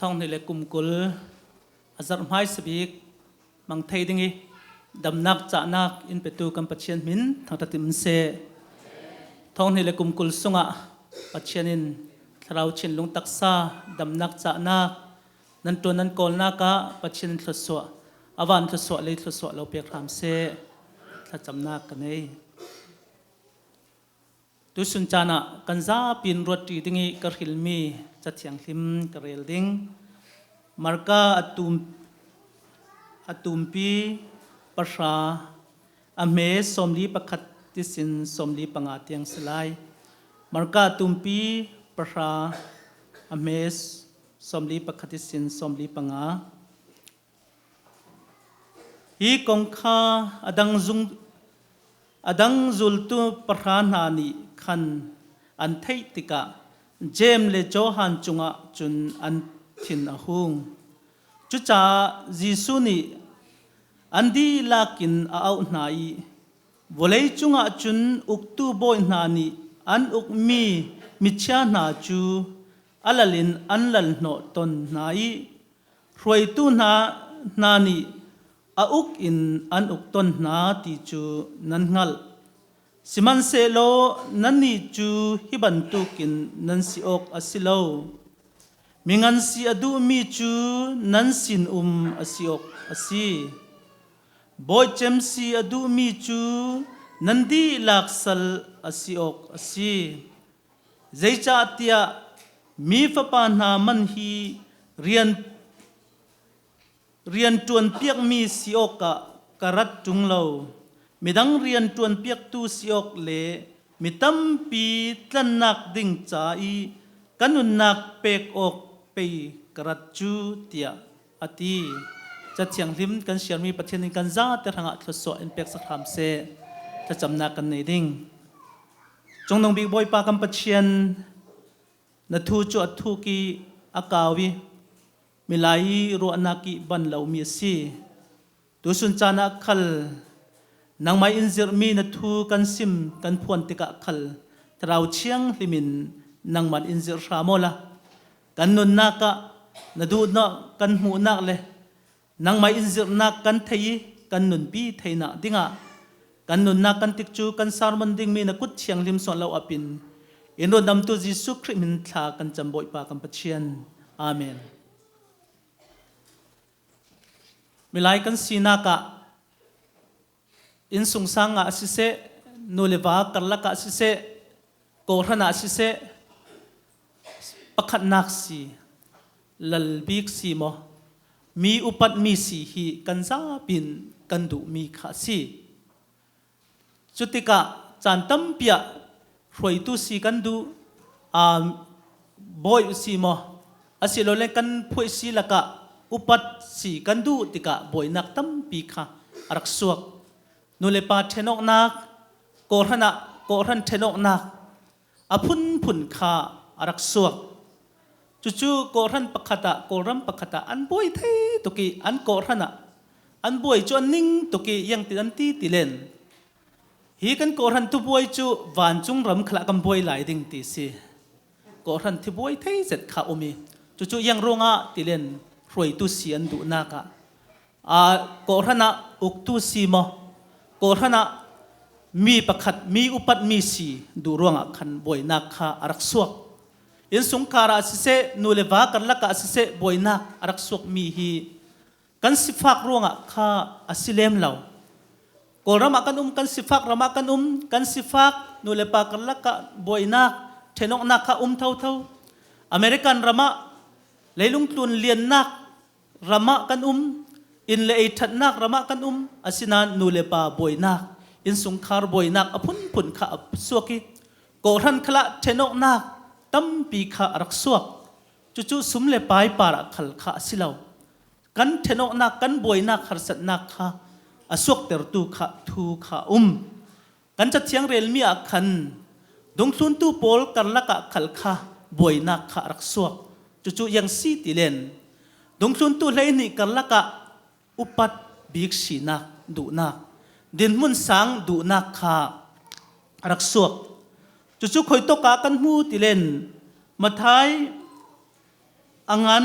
Thong ni le kum 20 a zarh hmaisa bik mang thei ding i damnak cahnak in petu kan Pathian min thangṭhat in seh. Thong ni le kum 20 sungah Pathian in thlarau thinlung taksa damnak cahnak nan ṭuan nan kawlnak ah Pathian in thluasuah avan thluasuah lei thluasuah lo pek hram seh. Thlacamnak ka nei. Tuchun caan ah kan zapi in ruatṭi ding i ka hrilmi Cathiang Hlim ka rel ding. Marka a tumpi 3 a hme 41 tisin 45 tiang si lai. Marka tumpi 3 a hme 41 tisin 45. Hi kong kha a dang zultu pahra hna nih khan an theih tikah Jeim le Johan cungah cun an thin a hung. Cucaah Jesuh nih an dihlak in a auh hna i vawlei cungah cun uktu bawi hna nih an ukmi michia hna cu a lal in an lal hnawh tawn hna i Hruaitu hna nih a uk in an uk ton hna ti cu nan hngalh. Sihmanhsehlaw nannih cu hi bantukin nan si awk a si lo. Mingan si a duhmi cu nan sinum a si awk a si. Bawicem si a duhmi cu nan dihlak sal a si awk a si. Zeicahtiah mi fapa hna man hi rian rianṭuanpiakmi si awkah ka rat ṭung lo. Midang rianṭuanpiaktu si awk le mi tampi tlanhnak ding ca i ka nunnak pek awk pei ka rat cu, tiah a ti. Cathiang hlim kan siarmi Pathian in kan zate hrangah thluasuah in pek sak hram seh. Thlacamnak kan nei ding. Cungnung bik Bawipa kan Pathian, na thu cu a thuk i a kau i milai i ruahnak i ban lomi a si. Tusun caan ah khal nangmah in zirhmi na thu kan sim kan phuan tikah khal Thlarau Thianghlim in nangmah in zirh hram aw la. Kan nunnak ah na duhnak kan hmuhnak le Nangmah in zirhnak kan thei i kan nunpi theinak dingah kan nunnak kan tik cu kan sermon dingmi na kut thianghlim suan lo apin in ruandamtu Jesuh Khrih min thla kan cam Bawipa kan Pathian. Amen. Milai kan sinak ah Innsung sang ah siseh, nu le va karlak ah siseh, kawhhran ah siseh, pakhatnak si, lal bik si maw, mi upatmi si hi kan zapin kan duhmi kha a si. Cutikah caan tampi ah hruaitu si kan duh, bawi si maw, asilole kan phuai si lakah upat si kan duh tikah bawinak tampi kha a rak suak. Nulepa ṭhenawknak, kawhhran ah kawhhran ṭhenawknak a phunphun kha a rak suak. Cucu kawhhran pakhat ah Kawlram pakhat ah an buai thei tuk i an kawhhran ah an buai cu an ning tuk i iang ti an ti ti len. Hi kan kawhhran thubuai cu vancung ram khala kan buai lai ding ti si. Kawhhran thibuai thei zet kha um i cucu iang ruangah tilen hruaitu si an duhnak ah kawhhran ah uktu si maw kawhhran ah mi pakhat mi upat mi si duh ruangah khan buainak kha a rak suak. Innsungkhar ah siseh nu le va karlak ah siseh buainak a rak suak mi hi kan sifak ruangah kha a si lem lo. Kawlram ah kan um, kan sifak ram ah kan um, kan sifak nulepa karlak ah buainak, ṭhenawknak kha um thotho. American ram ah leilung tlun liannak ram ah kan um, inn le ei ṭhatnak ram ah kan um, asinain nulepa buainak, innsungkhar buainak a phunphun kha a suak i kawhhran khala ṭhenawknak tampi kha a rak suak. Cucu sum le pai par ah khal kha a si lo. Kan ṭhenawknak, kan buainak, harsatnak kha a suaktertu kha thu kha um. Kan cathiang relmi ah khan dungthluntu pawl karlak ah khal kha buainak kha a rak suak. Cucu yang si ti len. Dungthluntu 12 karlak ah upat bik sinak duhnak, dinhmun sang duhnak kha a rak suak. Cucu khoi tok ah kan hmu ti len. Mathai a ngan.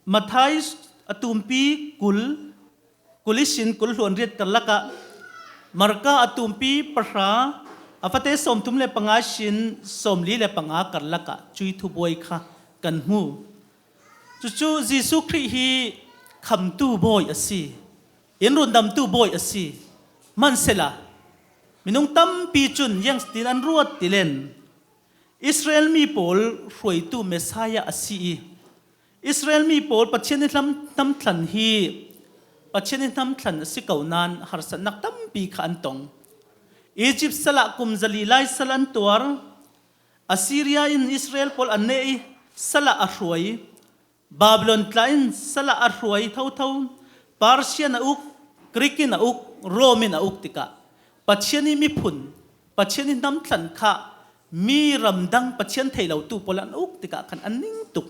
Matthai a tumpi 20 kulisin 20 hluan riat karlak ah Marka a tumpi 10 a fate 35 sin 45 karlak ah cui thubuai kha kan hmu. Cucu Jesuh Khrih hi khamtu bawi a si. Inn rundamtu bawi a si. Hmanhsela minung tampi cun yang tin an ruat ti len. Israel mi pawl hruaitu Messiah a si i Israel mi pawl Pathian i hnamthlan hi Pathian i hnamthlan a si ko nain harsatnak tampi kha an tong. Egypt sal ah kum 400 lai sal an tuar. Assyria in Israel pawl an neh i sal ah a hruai. Babylon tla in sal ah a hruai thotho. Persian a uk, Greek in a uk, Rome in a uk tikah Pathian i miphun, Pathian i hnamthlan kha mi ramdang Pathian thei lotu pawl an uk tikah khan an ning tuk.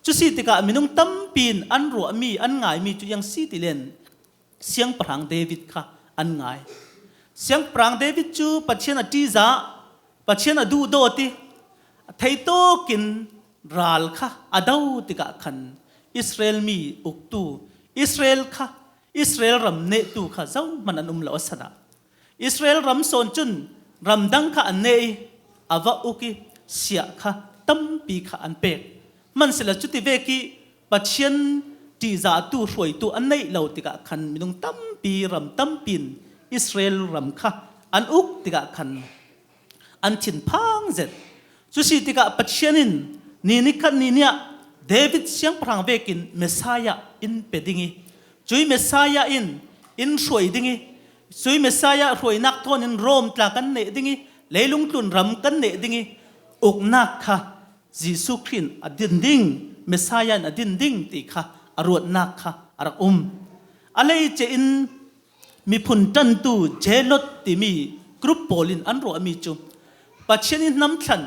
Cusi tikah minung tampi in an ruahmi, an ngaimi cu yang si ti len Siangpahrang David kha an ngai. Siangpahrang David cu Pathian a ṭihzah, Pathian a duhdawt i theitawk in ral kha a do tikah khan Israel mi uktu, Israel kha Israel ram nehtu kha zohmanh an um lo a san ah. Israel ram sawn cun ramdang kha an neh i a va uk i sia kha tampi kha an pek. Hmanhsehlaw cuti vek i Pathian ṭihzahtu hruaitu an neih lo tikah khan minung tampi ram tampi in Israel ram kha an uk tikah khan an thinphang zet. Cusi tikah Pathian in ni nikhat ni ni ah David siangpahrang vekin Messiah in pe ding i cui Messiah in in hruai ding i cui Messiah hruainak thawn in Rome tla kan neh ding i leilung tlun ram kan neh ding i uknak kha Jesuh Khrih in a din ding Messiah in a din ding ti kha a ruatnak kha a rak um. A leice in miphun ṭantu Zealot timi group pawl in an ruahmi cu Pathian i hnamthlan,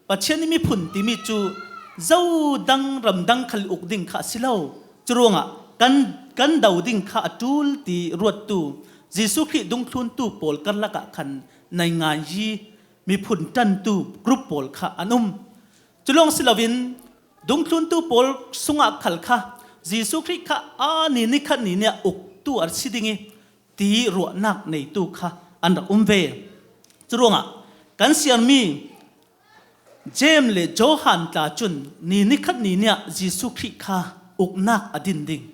Pathian i miphun timi cu zo dang ramdang khal uk ding kha a si lo. Curuangah kan kan do ding kha a ṭul ti ruattu Jesuh Khrih dungthluntu pawl karlak ah khan nai ngai yi miphun ṭantu group pawl kha an um. Culawng si loin dungthluntu pawl sungah khal kha Jesuh Khrih kha a ni ni khat ni nih uktu a si ding i ti ruahnak neitu kha an rak um ve. Curuangah kan siarmi Jeim le Johan tla cun ni ni khat ni nih Jesuh Khrih kha uknak a din ding.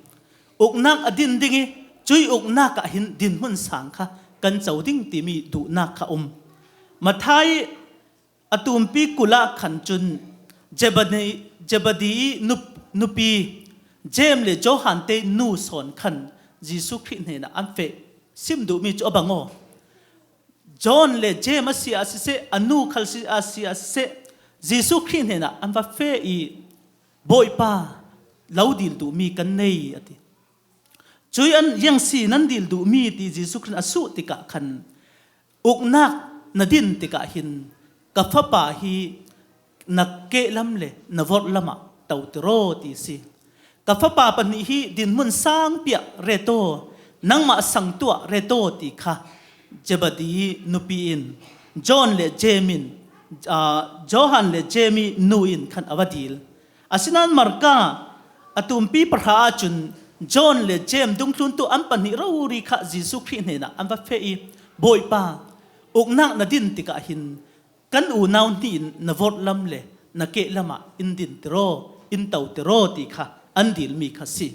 Uknak a din ding i cui uknak ah hin dinhmun sang kha kan co ding timi duhnak kha um. Matthai A tumpi 20 ah khan cun Zebedi i nupi Jeim le Johan te nu sawn khan Jesuh Khrih hnenah an feh. Sim duhmi cu a bang aw. John le Jeim a si ah siseh, a nu khal si ah si ah siseh, Jesuh Khrih hnenah an va feh i Bawipa lo dil duhmi kan nei a ti. Cui an yang si nan dil duhmi ti Jesuh Khrih a suh tikah khan Uknak na din tikah hin ka fapa hi na kehlam le na vorhlam ah to tiraw ti si. Ka fapa pahnih hi dinhmun sang piah reto, nangmah sang tuah reto ti kha Zebedi nupi in John le Jemin uh, Johan le Jemi nu in khan a va dil. Asinain Marka a tumpi 10 ahcun John le Jeim dungthluntu an pahnih rori kha Jesuh Khrih hnenah an va feh i Bawipa, uknak na din tikah hin kan unau hnih in na vorh lam le na keh lam ah in din tiraw, in to tiraw ti kha an dilmi kha si.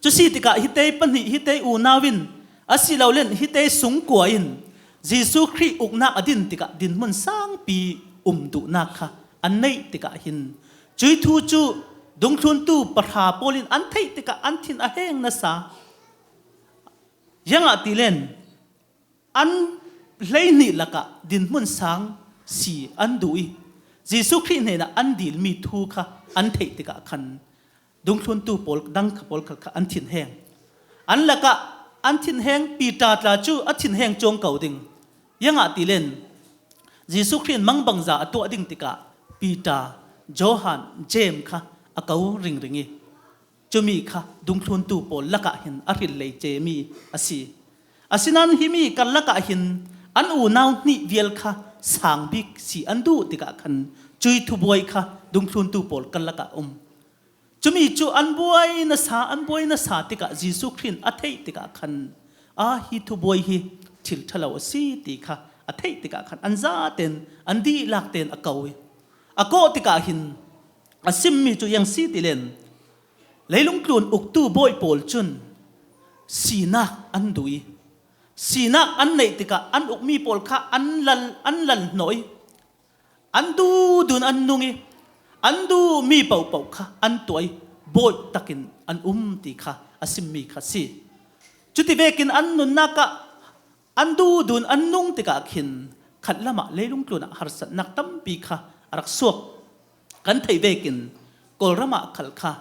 Cusi tikah hite pahnih hite unau in asilole hite sungkua in Jesuh Khrih uknak a din tikah dinhmun sangpi um duhnak kha an neih tikah hin cui thu cu dungthluntu 10 pawl in an theih tikah an thin a heng nasa. Yangah ti len an 12 lakah dinhmun sang si an duh i Jesuh Khrih hnenah an dilmi thu kha an theih tikah khan dungthluntu pawl dang kha pawl kha an thin heng an lakah an thin heng Peter tla cu a thin heng chuang ko ding yangah ti len Jesuh Khrih mangbang za a tuah ding tikah Peter Johan James kha a ko ring ring i cumi kha dungthluntu pawl lakah hin a hril lei ce mi a si asinain hi mi karlak ah hin an unau hnih vial kha sang bik si an duh tikah khan cui thubuai kha dungthluntu pawl karlak ah um. Cumi cu an buai nasa an buai nasa tikah Jesuh Khrih a theih tikah khan a hi thubuai hi thil ṭhalo a si ti kha a theih tikah khan an zaten an dihlak tein a ko i a kawh tikah hin a simmi cu yang si ti len leilung tlun uktu bawi pawl cun sinak an duh i sinak an neih tikah an ukmi pawl kha an lal an lal hnawh i an dudun an nung i an duhmi paohpaoh kha an tuah i bawi takin an um ti kha a simmi kha si. Cuti vekin an nunnak ah an dudun an nung tikah khin khat lam ah leilung tlun ah harsatnak tampi kha a rak suak. Kan theih vekin Kawlram ah khal kha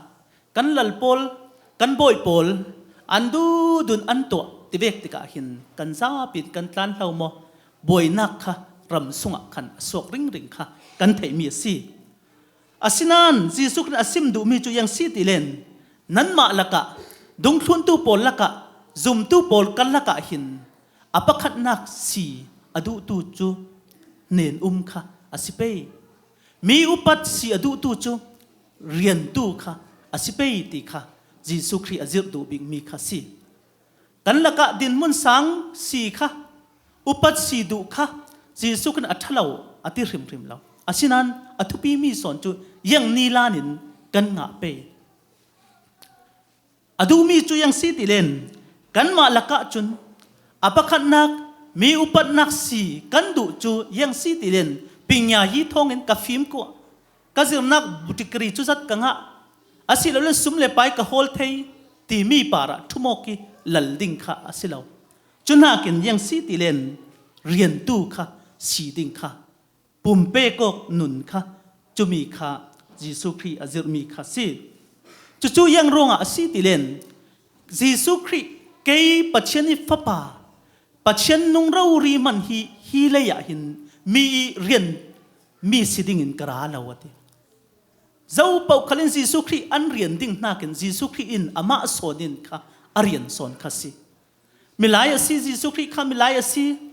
kan lal pawl kan bawi pawl an dudun an tuah ti vek tikah hin kan zapi kan tlan hlo maw buainak kha ram sungah khan a suak ringring kha kan theihmi a si. Asinain Jesuh nih a sim duhmi cu yang si ti len nanmah lakah dungthluntu pawl lakah zumtu pawl kan lakah hin a pakhatnak si a duhtu cu nen um kha a si pei. Mi upat si a duhtu cu riantu kha a si pei ti kha Jesuh Khrih a zirh duh bikmi kha si. Kan lakah dinhmun sang si kha upat si duh kha Jesuh kan a ṭhalo a ti hrimhrim lo. Asinain a thupimi sawn cu yang ni lan in kan ngah pe. A duhmi cu yang si ti len kanmah lakah cun a pakhatnak mi upatnak si kan duh cu yang si ti len pingya hi thawngin ka fim kuah ka zirnak degree cu zat ka ngah asilole sum le pai ka hawl thei timi par ah ṭhumawk i lal ding kha a si lo. Cu nakin yang si ti len riantu kha si ding kha pumpek awk nun kha cumi kha Jesuh Khrih a zirhmi kha si. Cucu yang ruangah a si ti len Jesuh Khrih kei Pathian i fapa Pathian nung rori man hi hi lei ah hin mi i rian mi si ding in ka ra lo a ti. Zo paoh khal in Jesuh Khrih an rian ding nakin Jesuh Khrih in amah sawn in kha a rian sawn kha si. Milai a si Jesuh Khrih kha milai a si.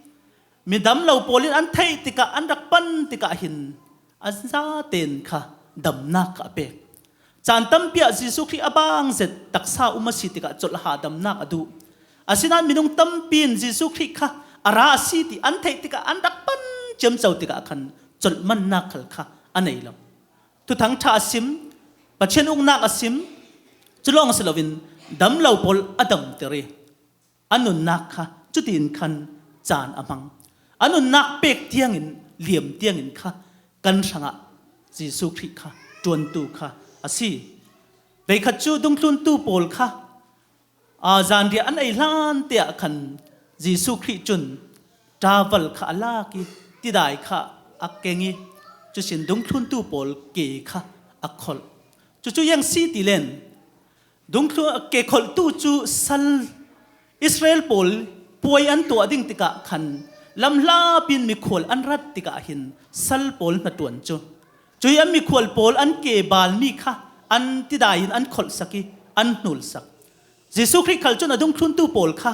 Midam lo pawl in an theih tikah an rak pan tikah hin an zaten kha damnak kha a pek. Caan tampi ah Jesuh Khrih a bang zet taksa um a si tikah colh hahdamnak a duh. Asinain minung tampi in Jesuh Khrih kha a ra a si ti an theih tikah an rak pan ciamco tikah khan colh mannak khal kha a nei lo. Thuthang ṭha a sim, Pathian uknak a sim, cu lawng si loin damlo pawl a damter i a nunnak kha cutin khan caan a hmang. A nunnak pek tiangin liam tiangin kha kan hrangah Jesuh Khrih kha ṭuantu kha a si. Veikhat cu dungthluntu pawl kha zanriah an ei hlan te ah khan Jesuh Khrih cun ṭaval kha a lak i tidai kha a keng i cusin dungthluntu pawl ke kha a kholh. Cucu yang si ti len Dungthlu ke kholhtu cu sal Israel pawl puai an tuah ding tikah khan lamhla pin mikhual an rat tikah hin sal pawl hnaṭuan cu cui an mikhual pawl an ke balmi kha an tidai in an kholh sak i an hnul sak. Jesuh Khrih khal cun a dungthluntu pawl kha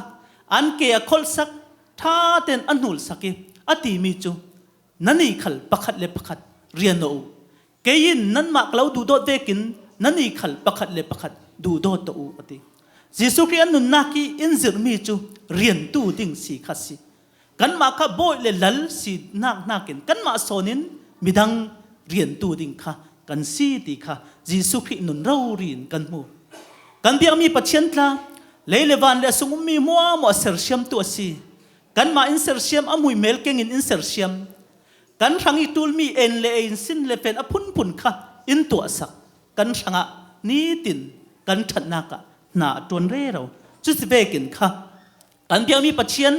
an ke a kholh sak ṭha tein a hnul sak i a timi cu nan i khal pakhat le pakhat rian u kei in nanmah ka lo duhdawt vekin nan i khal pakhat le pakhat duhdawt tuah u a ti. Jesuh Khrih an nunnak i in zirhmi cu riantu ding si kha si. Kanmah kha bawi le lal sinak nakin kanmah sawn in midang riantu ding kha kan si ti kha Jesuh Khrih nun rori in kan hmu. Kan biakmi Pathian tla lei le van le a sung ummi muamu a sersiamtu a si. Kanmah in sersiam a muimel keng in in sersiam. Kan hrang i ṭulmi en le ein sin le fen a phunphun kha in tuahsak. Kan hrangah nitin kan ṭhatnak ah hna a ṭuan rero. Cuti vekin kha kan biakmi Pathian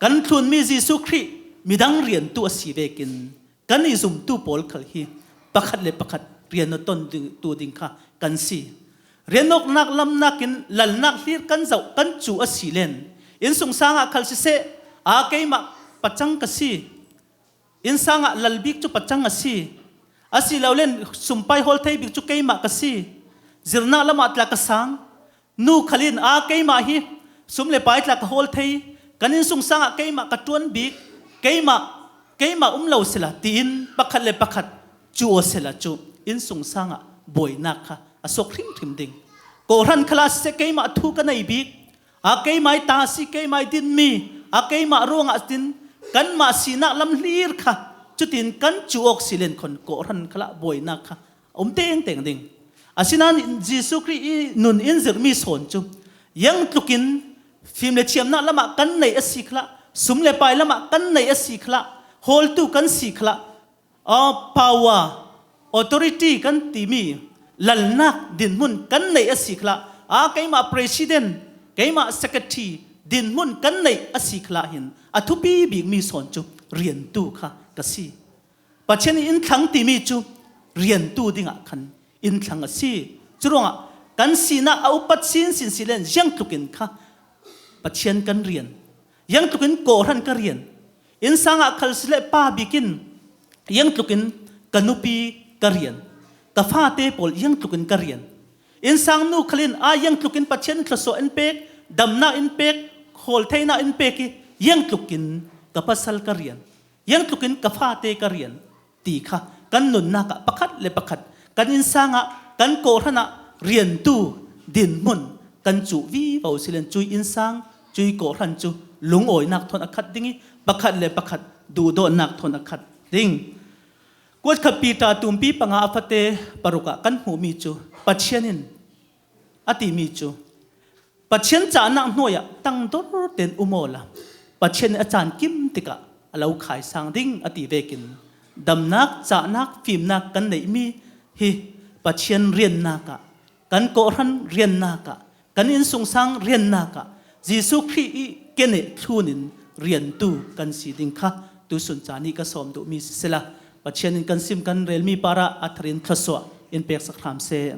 kan thlunmi Jesuh Khrih midang riantu a si vekin kan i zumtu pawl khal hi pakhat le pakhat rian a ton tu ding kha kan si. Rianawknak lamnak in lalnak hlir kan zoh kan cu a si len. Innsung sang ah khal siseh, a keimah pacang ka si. Innsang ah lal bik cu pacang a si. Asilole sumpai hawl thei bik cu keimah ka si. Zirnak lam ah tla ka sang. Nu khalin a keimah hi sum le pai tla ka hawl thei. Kan innsung sang ah keimah ka ṭuan bik. Keimah keimah um lo sila tiin pakhat le pakhat cu aw sila cu innsung sang ah buainak kha. A sok hrimhrim ding. Kawhran khala siseh keimah thu ka nei bik. A keimai ta si keimai din mi a keimah ruangah tin kanmah sinak lam hlir kha cutin kan cu awk silen khon kawhran khala buainak kha um teng teng ding. Asinain Jesuh Khrih i nun in zirhmi sawn cu yang tlukin fim le thiamnak lamah kan nei a si khala sum le pai lamah kan nei a si khala hawltu kan si khala power authority kan timi lalnak dinhmun kan nei a si khala a keimah president keimah secretary dinhmun kan nei a si khala hin a thupi bikmi sawn cu riantu kha ka si. Pathian i innthlang timi cu riantu dingah khan innthlang a si. Curuangah kan sinak a upat sinsin silen ziang tlukin kha Pathian kan rian, yang tlukin kawhran ka rian, innsang ah khal sile pa bikin yang tlukin ka nupi ka rian, ka fate pawl yang tlukin ka rian. Innsang nu khalin a yang tlukin Pathian thluachuah in pek, damnak in pek, khawl theinak in pek i yang tlukin ka pasal ka rian. Yang tlukin ka fate ka rian ti kha kan nunnak ah pakhat le pakhat kan innsang ah kan kawhran ah riantu dinhmun kan cuh vivo silen cui innsang cui kawhran cu lungawinak thon a khat ding i pakhat le pakhat duhdawtnak thon a khat ding. Kuat khat Peter tumpi panga a fate paruk ah kan hmuhmi cu Pathian in a timi cu Pathian cahnak hnuai ah tangdor tein um aw la Pathian nih a caan kim tikah a lo khai sang ding a ti vekin damnak cahnak fimnak kan neihmi hi Pathian riannak ah kan kawhran riannak ah kan innsungsang riannak ah Jesuh Khrih i keneh thlun in riantu kan si ding kha tusun ca nih ka sawm duhmi si sila Pathian in kan sim kan relmi para a tharin thluasuah in pek sak hram seh.